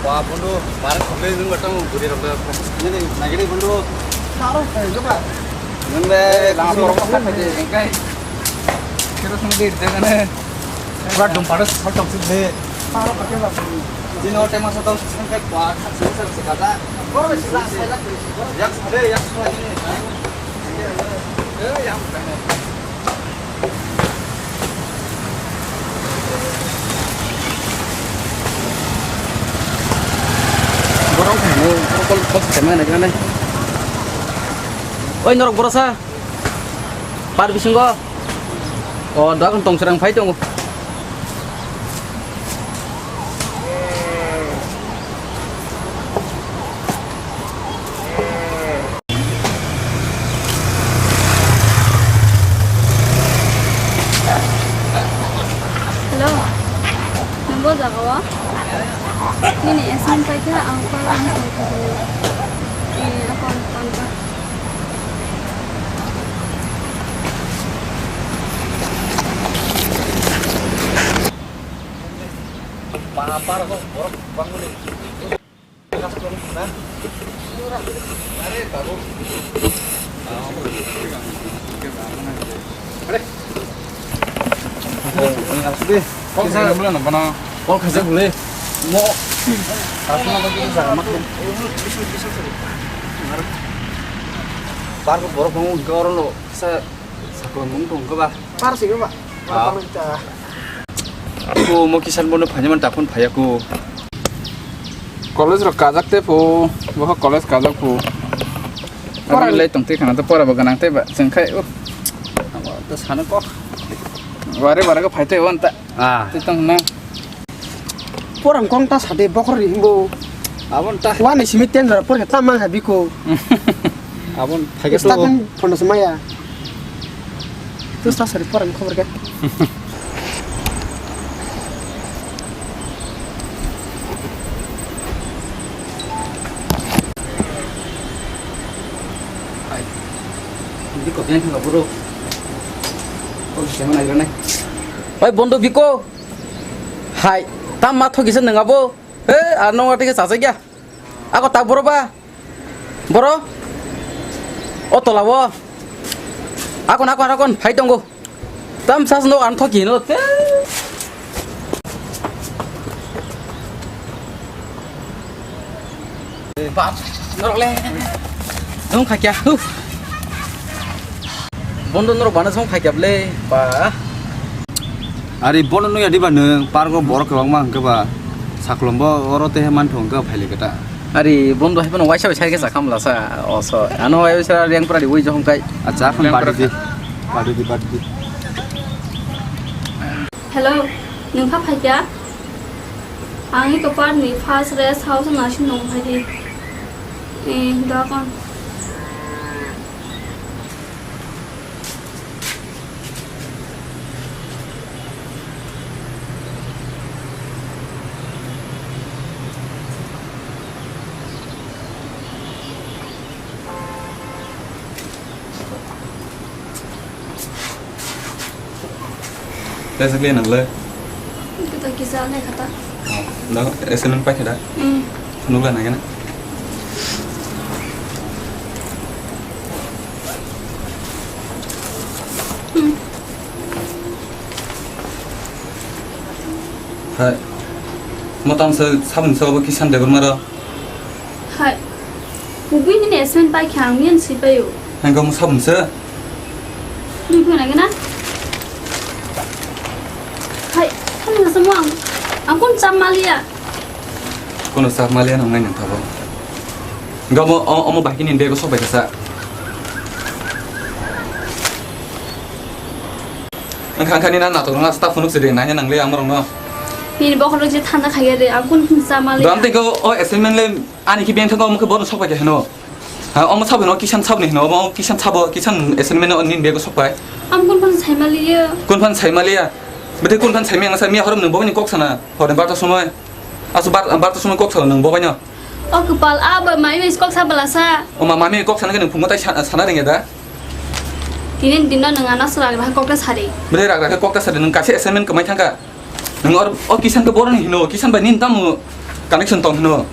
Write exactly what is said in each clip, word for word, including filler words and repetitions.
Ba, bondo, barang khamle nung batang guri rok le, nini nagiri bondo. Taro khamle ba. Nung le lama borok khamle khamle, engkai. Kira khamle de jagane. Pura dum padas hal tong sik de. Taro khamle ba. Dino tema sa tong sik kai kwa, sik sik sik kata. Borok sila sila. Yak sade, yak sila ini. Eh, yang. Borok thani, borok kol, kol thani nai nai. Oi, norok borosa. Par bisingo. O, dogan tong serang phai tongo. Hello, nung bo jaga o? Nini S M paikha, ang call ang tong kha. Eh, account, account ba. Park borok tongo hwnkhe oro no kisa sakla mung tong khe ba. Par se ba. Ah. Par ta. Ko mo kisan bono phanya man tapon phaya ko. College rok kajak te pho, bo college kajak pho. Pora lai tong te khana to pora bo ganang te ba chwng khai, uh. Amo to sana kok. Ware ware ko phai te on ta. Ah. Te tong na. Pora kong ta sade bokor ri himbo. Abon ta. Wani simi ten jora por ta mang ha biko. Abon phai ke to. Stapin phono se maya. Tu sta sari pora khobor ke. Biko beng thang bro. Ko se mana granai. Oi bondo biko. Hai, tam ma thogi se nang abo. Eh, ar nong ati ke sasa gya. Ako tak boro ba. Boro. O tola wo. Akon, akon, akon, phai tongo. Tam sas no an thoki no te. Bap, norok le. Dong kha kya? Huh. Bondo norok bana song kha kya ble. Ba. Ari bono nui adi ba nung park o borok kwbangma hwnkhe ba saklombo oro tehe mantho hwnkhe phailai khe ta. Ari bondo hai phano waisa bai sai khe sakha mlasa oso. Ano waisa reng pura di ui johong kai. Acha, akhon badi di. Badi di, badi di. Hello, nung kha phaikya? Ang iko park ni first rest house no asin nung phai di. Eh, doakon. Tesa kle nang le? Kita kisa le kata. Oh, no, S M N pakai dah? Hmm. Nugla nang na? Hmm. Hai. Mo tam se sabun se obo kisan de gurmaro. Hai. Kubui nini S M N pai khe ang miyan si payo. Hai, gamo sabun se. Dui phone na gana. Hai, kamu nasa mo ang. Ang kun cham malia. Kono sak maliya nang nai nang thabo. Gamo o-, omo bahiki ni bego sok bai kasa. Ang khang khani na natok na staff phunuk sidi nanya nang le amrong no. Nini bokhorok je thanda khaiya de, ang kun kun sa maliya. Dam tengko o assignment le ani ki beng thango omo khe bono sok bai khe heno. Ha, omo sabo no kisan sabo ni heno, omo kisan sabo, kisan assignment o nini bego sok bai. Ang kun kun sai maliya. Kun phan sai maliya. Bete kun phan sai meng sa miya horom nung bo ni kok sana. Hore barta somoi. Asu bar, barta somoi kok sa nung bo bai no. O kwpal, a ba mai mai kok sa bala sa. O ma mami kok sana khe nung phungo tai sa, sana ringya da. Tini din no nung ana sura gra kok ta sari. Bele ragra khe kok ta sari nung kaisa assignment kwmai thangka. Nung or o kisan khe boroni hino, kisan bai nin tamu. Connection tong hino.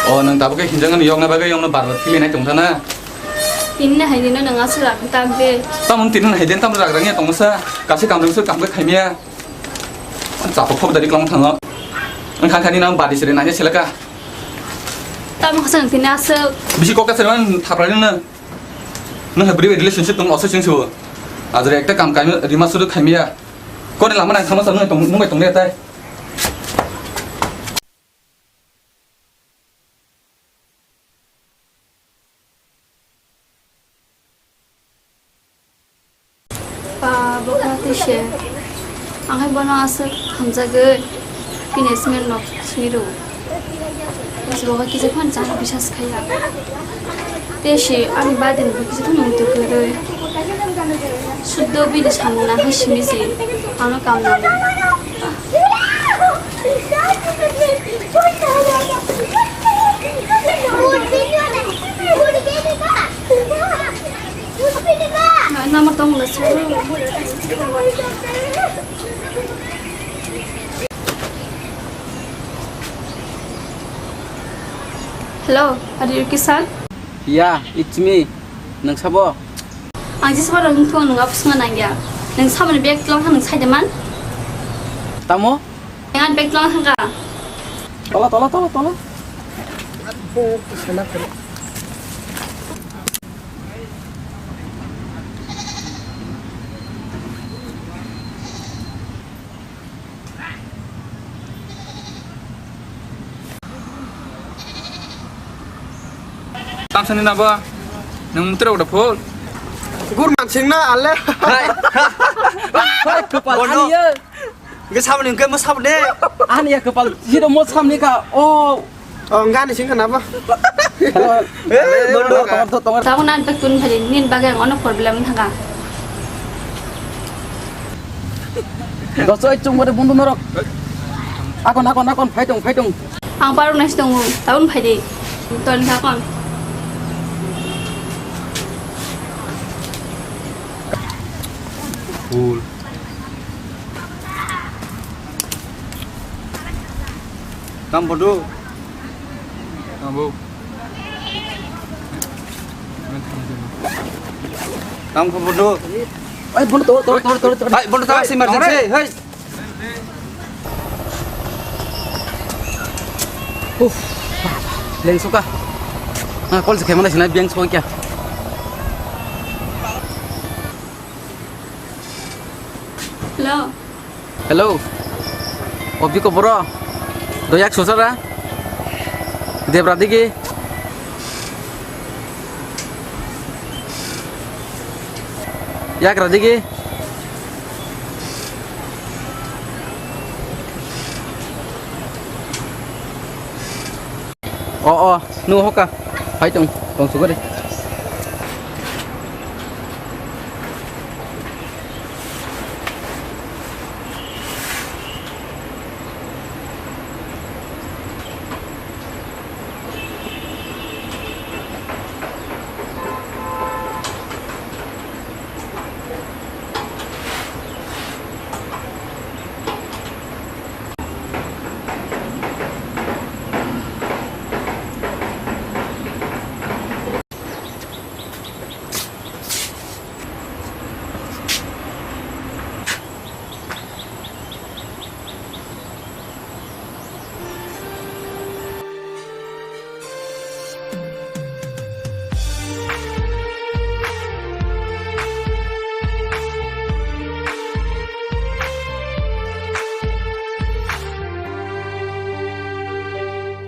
O, nwng tabuk khe hinjak ani yokna bagwi yokno bar bar philwi nai tong thana. Tinini hai dino nwng aswk rang tam de. Tamon tinini hai din tam rang rang ya tong sa. Kasi kam rang su kam khe khaimya. Chapa phok dari klang thango. Ang khan khani nang badi sere nanya selaka. Tamo khasang tini aswk. Bisi kok kasar man thapra nang. Nang hai bri relationship tong osa sing su. Ajre ekta kam kaimya rima suru khaimya. Kone lama nang thama sa nung tong nung tong le tai. Ba, bokha twi se. Ang hai bono aswk hamjagwi bini smell no sini rw. Bo kisa phano chana bisas khaiya. Tei se ani badin bo kisa phano muitu kwrwi. Suddo bini samung nang hai simi se. Ano kam nang. Hello, are you Kisan? Yeah, it's me. Nwng sabo? Ang jesa bar wngthung, nwng abo swngo nangya. Nwng saboni bag twlang kha nwng saide man? Tamo? Nwng ani bag twlang thangkha. Tola, tola, tola, tola. Tamsani nabo, nwng mutra udah full. Gur mansing na ale. Hai. Hai, kepal. Bondo. Ani ya. Ge sabni ge mo sabde. Ani ya kepal. Jiro mo sabni ka. Oh. Oh, enggak nih sing kenapa? Hello. Eh, bondo ka. Tongo, tongo, tongo. Tamo nan pek tun phali, nin bagay ang ono problem thangka. Doso, eh, chung bade bundu norok. Akon, akon, akon, fight tong, fight tong. Ang parok nasi tongo, tabun phai di. Ton thakon. Cool. Tam bodo. Tam bo. Tam ko bodo. Ai, bodo, tor, tor, tor, tor, tor. Ai, bodo, tam emergency. Hai. Uff. Leng suka. Na call se kemana sina biang suka kya? Hello. Hello. Obi ko boro. Doyak sosara. Debra digi. Yakra digi. O, o, nu hoka. Hai tong, tong sugari.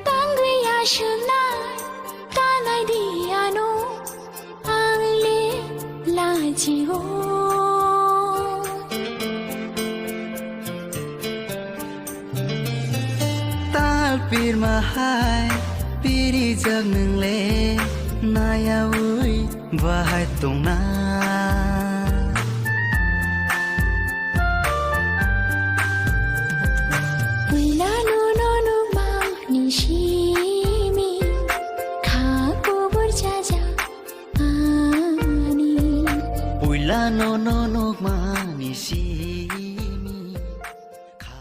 Tangwi aswknai kanai di ano. Ang le lajio. Tal pirma hai pirijak nwng le nayaui bahai tongna. Puila nono nukmani simi kha kubur jaja. Ani. Puila nono nukmani simi kha.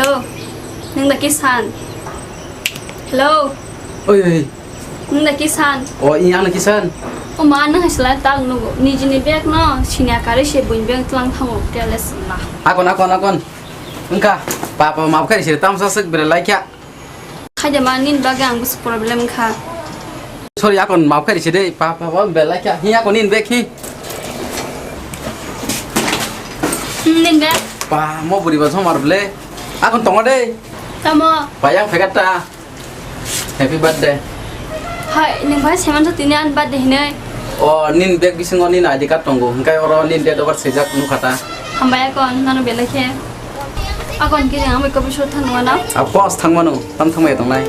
Hello, nwng da Kisan? Hello, Oi, oi. Nwng da Kisan? O, i ano Kisan? O ma, nwng hai sala tak nugo. Nijini bag no sinya kari se buin bag tlang thango, careless ma. Akon, akon, akon. Wngkha, papa map khai se tamsa sik bere laikya. Khaide ma, nini bagwi ang bwswk problem kha. Sorry, akon map khai se de, papa ba bere laikya. Hi akon nini bag hi. Hmm, nini bag. Pa, mo buri ba somar ble. Akon tongo de. Tamo. Pa yang phegat ta. Happy birthday. Hai, nwng bai saiman tini ani birthday hinwi. O, nini bag bisingo nini I D card tongo. Hingkai oro nini date of birth swijak nukha ta. Hambai akon, nono belai khe. Akon kiri ang bai kopi sur thang nwana. A, boss thangmano, tam thangmaya tongnai.